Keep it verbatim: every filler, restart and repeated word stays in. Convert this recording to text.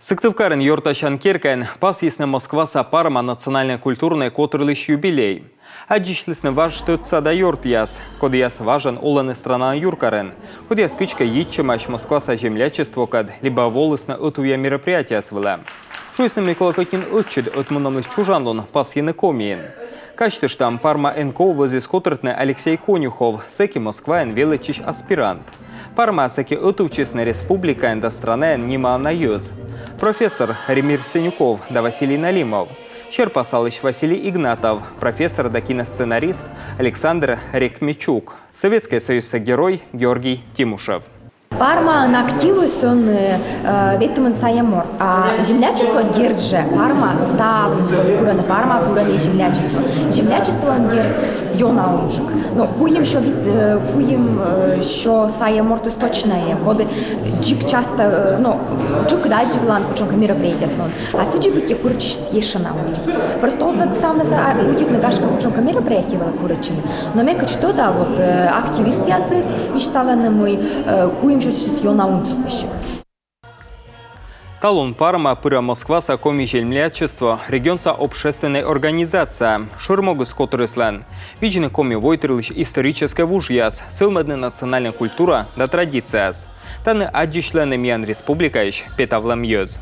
Сыктывкарын ёртасян керкаын пасйисны Москваса Парма национальнӧй культурнӧй котырлысь юбилей. Аддзысьлісны важ тӧдса да ёртъяс, кодъяс важӧн олӧны странаын юркарын, кодъяс кыдзкӧ йитчӧмаӧсь Москваса землячествокӧд либӧ волісны ӧтувъя мероприятиеяс вылӧ. Шуисны, мый колӧ кӧть нин ӧтчыд ӧтмунӧмлысь чужанлун пасйыны Комиын. Казьтыштам, Парма НКО вӧзйис котыртны Алексей Конюхов, сэки Москваын велӧдчысь аспирант. Пармаас сэки ӧтувтчисны республикаын да странаын нималана йӧз: профессор Ремир Сенюков да Василий Налимов, серпасалысь Василий Игнатов, профессор да киносценарист Александр Рекмечук, Советскӧй Союзса Герой Георгий Тимушев. Пармаын активыс ӧні, э, ветымын сайӧ морт. А землячество, дерт жӧ, Парма ставныс, коді пырӧны Парма, пырӧны землячество. Землячествоын, дерт, ёна унджык. Но куим сё вит-, э, куим, э, сё сайӧ мортыс точно эм, коді дзик часто, э, но, кутшӧмкӧ аддзывлан, кутшӧмкӧ мероприятиеясын. А сідзи быттьӧ пырӧдчысь ещӧ на унджык. Просто оз ӧд ставныс, а, удитны, гашкӧ, кутшӧмкӧ мероприятие вылӧ пырӧдчыны. Но ме кӧть тӧда, вот, э, активистъясыс висьталӧны, мый, э, куим сё сійӧс ёна унджык весиг. Талун Пармаӧ пырӧ Москваса коми землячество регионса общественнӧй организация. Шӧр могыс котырыслӧн — видзны коми войтырлысь историческӧй вужъяс, сӧвмӧдны национальнӧй культура да традицияс. Тані аддзысьлӧны миян республикаысь петавлӧм йӧз.